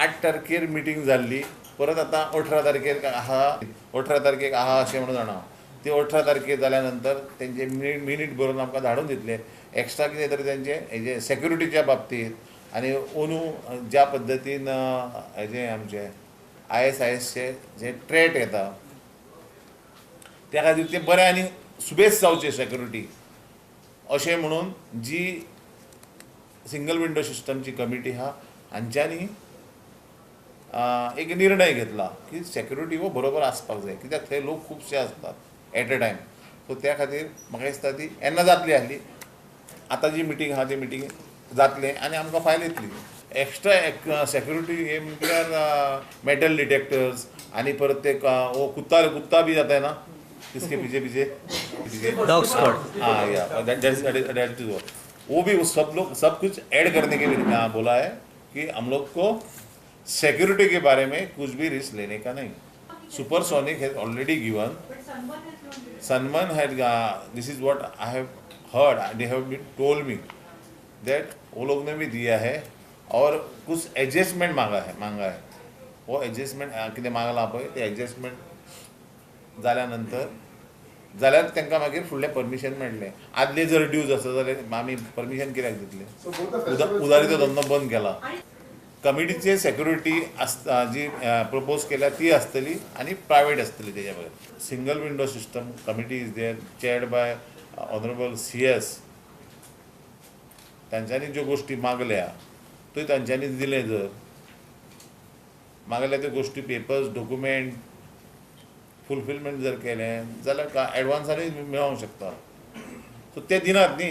8 तारखेर मिटींग जाल्ली, परत आतां 18 तारखेर आहा, 18 तारखेक आहा अशें म्हणून जाणा. ती 18 तारखेर जाल्या नंतर तेंचे मिनीट बरोवन आमकां धाडून दितले. एक्स्ट्रा कितें तरी तेंचे हेजे सेक्युरिटीच्या बाबतींत आनी अंदू ज्या पद्दतीन हेजे आमचे ISISचे जे ट्रेट येता त्या खातीर तें बरें आनी सुबेज जावचें सेक्युरिटी अशें म्हणून जी सिंगल विंडो सिस्टमची कमिटी आहा हांच्यांनी एक निर्णय घेतला की सेक्युरिटी हो बरोबर आसपाक जाय, कित्याक थंय लोक खुबशे आसतात एट अ टायम. सो त्या खातीर म्हाका दिसता ती येन्ना जातली आहली. आतां जी मिटींग आहा ती मिटींग जातलें आनी आमकां फायल येतली. एक्स्ट्रा सेक्युरिटी हे म्हटल्यार मेटल डिटेक्टर्स आनी परत ते वो कुत्ता कुत्ता भी जाता है ना इसके पीछे पीछे पीछे. Dog squad. हाँ, या that that is वो भी सब लोग सब कुछ ऐड करने के लिए बोला है कि हम लोग को सिक्योरिटी के बारे में कुछ भी रिस्क लेने का नहीं. Supersonic has already given. Sanman has, this is what I have heard, they have been told me that वो लोग ने भी दिया है और कुछ एडजस्टमेंट मांगा है, मांगा है. वो एडजस्टमेंट कितें मागलां पळय ते एडजस्टमेंट जाल्या नंतर जाल्यार तांकां मागीर फुडलें परमिशन मेळटलें. आदले जर ड्यूज आसा जाल्यार आमी परमिशन कित्याक दितले? उदारीचो धंदो बंद केला. कमिटीचे सेक्युरिटी आसता जी प्रपोज केल्या ती आसतली आनी प्रायवेट आसतली. तेज्या बगैर single window system committee is there, chaired by honourable CS. तांच्यांनी ज्यो गोश्टी मागल्या त्यो तांच्यांनी दिलें, जर मागल्या त्यो गोश्टी पेपर्स डॉक्युमेंट फुलफिलमेंट जर केलें जाल्यार एडवान्सानूय मेळोंक शकता. सो ते दिनात न्ही.